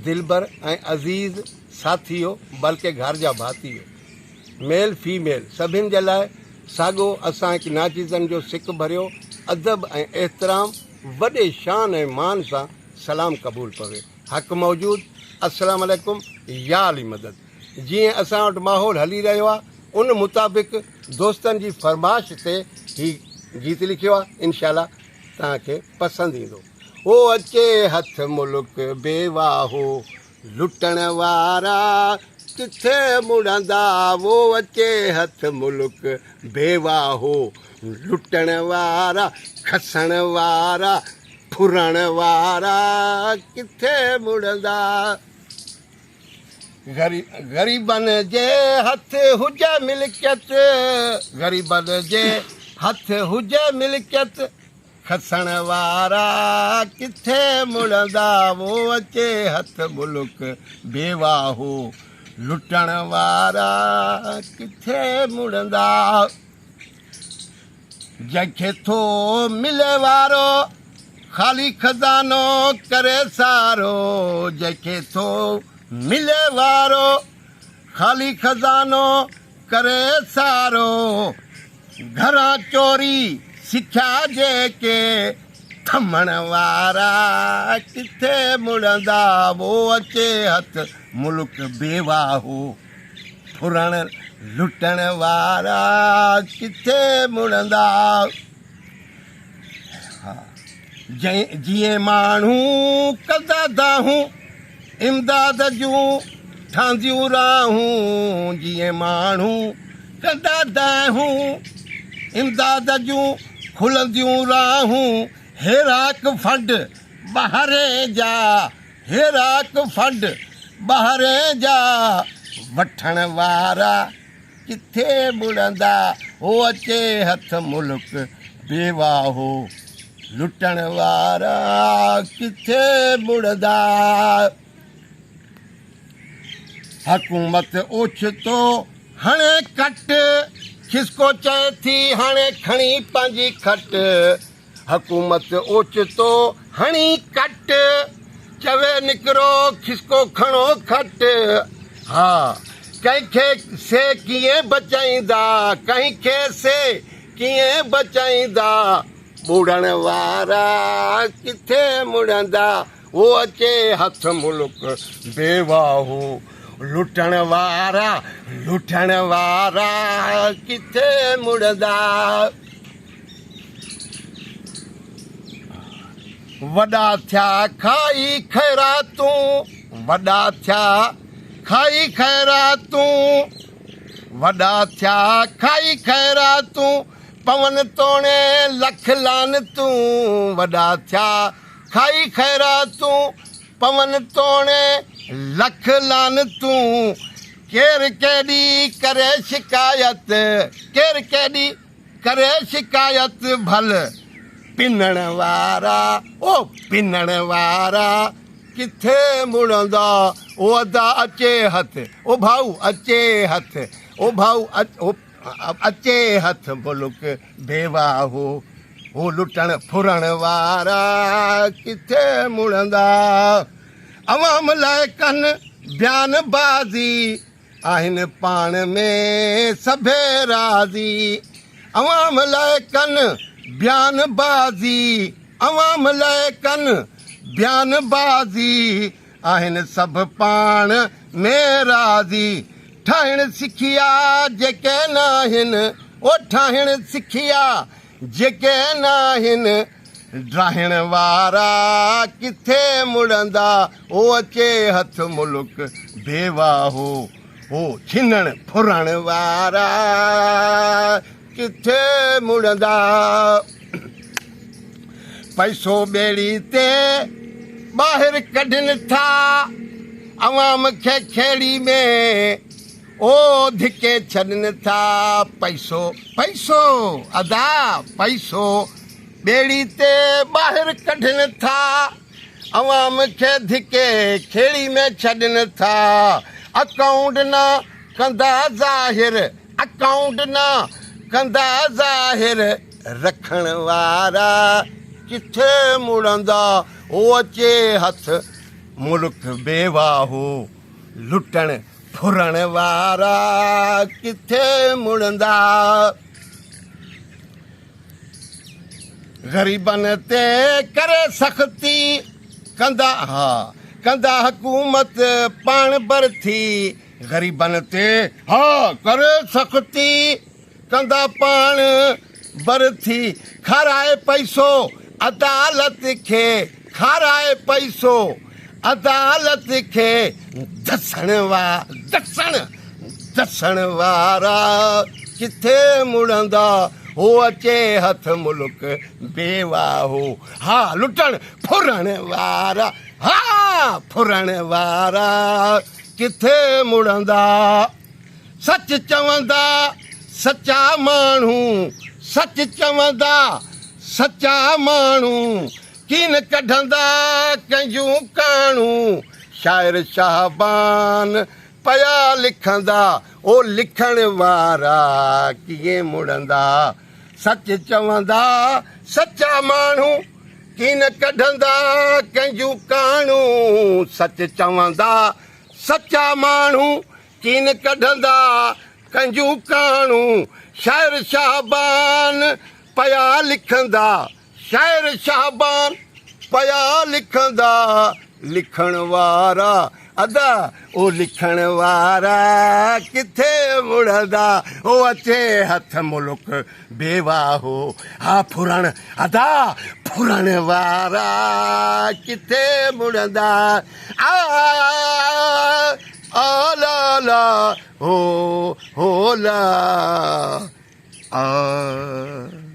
دلبر ۽ عزيز ساٿيو بلڪه گهر جا ڀاتيو ميل في ميل سڀن جي لاء ساڳو اسان هڪ ناچيزن جو سڪ ڀريو ادب ۽ احترام وڏي شان ۽ مان سان سلام قبول پوي حق موجود السلام عليڪم يا علي مدد جيئن اسان وٽ ماحول هلي رهيو آ ان مطابق دوستن جي فرمائش تي هي گيت لکيو آ انشاء الله توهان کي پسند ايندو. او اچي هٿ ملڪ بي واهو لٽڻ وارا ڪٿي مڙندا وو اچي هٿ ملڪ بي واهو لٽڻ وارا کسڻ وارا ڦرڻ وارا ڪٿي مڙندا. غريبن جي هٿ هجي ملڪيت غريبن جي هٿ هجي ملڪيت کسڻ وارا ڪٿي مڙندا وو اچي هٿ ملڪ بي واهو لٽڻ وارا ڪٿي مڙندا. جنهن کي ٿو ملي وارو خالي خزانو ڪري سارو جنهن کي ٿو ملي وارو خالي خزانو ڪري سارو گهران چوري سکيا جيڪي ٿمڻ وارا ڪٿي مڙندا وو اچي هٿ ملڪ بي واهو ڦرڻ لٽڻ وارا ڪٿي مڙندا جيئن ماڻهو ڪندا دانهون امداد جون ٺاهنديون راهون جيئن ماڻهو ڪندا دانهون امداد جون کلنديون راهون هيراڪ فنڊ ٻاهرين جا هيراڪ فنڊ ٻاهرين جا وٺڻ وارا ڪٿي مڙندا هو اچي هٿ ملڪ بيواهو لٽڻ وارا ڪٿي مڙندا. حڪومت اوچتو هڻي ڪٽ کسڪو چئي ٿي هاڻي کڻي پنهنجي کٽ. حڪومت اوچتو هڻي ڪٽ، چوي نڪرو کسڪو کڻو کٽ. ها ڪنهن کي سي ڪيئن بچائيندا، ڪنهن کي سي ڪيئن بچائيندا، ٻوڙڻ وارا ڪٿي مڙندا، هو اچي هٿ ملڪ بيواهو، لٽڻ وارا لٽڻ وارا ڪٿي مڙندا. وڏا ٿيا کائي خيراتون، وڏا ٿيا کائي خيراتون، وڏا ٿيا کائي خيراتون، پون توڻي لک لعنتون، وڏا ٿيا کائي خيراتون، پون توڻي لک لعنتون، ڪير ڪيڏي ڪري شڪايت، ڪير ڪيڏي. ڪري شڪايت ڀل پنڻ وارا او پنڻ وارا ڪٿي مڙندا او ادا اچي هٿ او ڀائو اچي هٿ او ڀائو اچي هٿ ملڪ بيواهو هو لٽڻ ڦرڻ وارا ڪٿي مڙندا عوام لاء ڪن بيان بازي آهن پاڻ ۾ سڀئي راضي، عوام لاء ڪن بيان بازي، عوام لاء ڪن بيان بازي، آهن سڀ پاڻ ۾ راضي، ٺاهڻ سکيا جيڪي ناهن، او ٺاهڻ سکيا جيڪي ناهن، ڊاهڻ وارا ڪٿي مڙندا، او اچي هٿ ملڪ بيواهو، او ڇنڻ ڦرڻ وارا ڪٿي مڙندا. پئسو ٻيڙي تي ٻاهر ڪڍن ٿا، عوام کي کيڙي ۾ او ڌڪي ڇڏن ٿا پئسو پئسو ادا پئسو ٻيڙي تي ٻاهر ڪڍن ٿا عوام کي ڌڪي کيڙي ۾ ڇڏن ٿا اڪائونٽ نه ڪندا ظاهر اڪائونٽ نه ڪندا ظاهر رکڻ وارا ڪٿي مڙندا او اچي هٿ. ملڪ بيواهو، لٽڻ ڦرڻ وارا ڪٿي مڙندا؟ غريبن تي ڪري سختي ڪندا ها ڪندا حڪومت پاڻ برٿي غريبن تي ها ڪري سختي ڪندا پاڻ برٿي کارائي پئسو عدالت کي کارائي پئسو عدالت کي دسڻ وا دسڻ دسڻ وارا ڪٿي مڙندا هو اچي هٿ ملڪ بيواهو ها لٽڻ ڦرڻ وارا ها ڦرڻ وارا ڪٿي مڙندا. سچ چوندا سچا ماڻهو، سچ چوندا سچا ماڻهو، ڪين ڪڍندا ڪنهن جون ڪاڻون، شاعر شاهبان پيا لکندا، او لکڻ وارا ڪيئن مڙندا، سچ چوندا سچا ماڻهو، ڪين ڪڍندا ڪنهن جون ڪاڻون، سچ چوندا سچا ماڻهو ڪين ڪڍندا ڪنجون ڪاڻون، شاعر شعبان پيا لکندا، شاعر شعبان پيا لکندا، لکڻ وارا ادا او لکڻ وارا ڪٿي مڙندا، او اچي هٿ ملڪ بيواهو ها ڦرڻ ادا ڦرڻ وارا ڪٿي مڙندا، آ آ لا لا هو هو لا آ.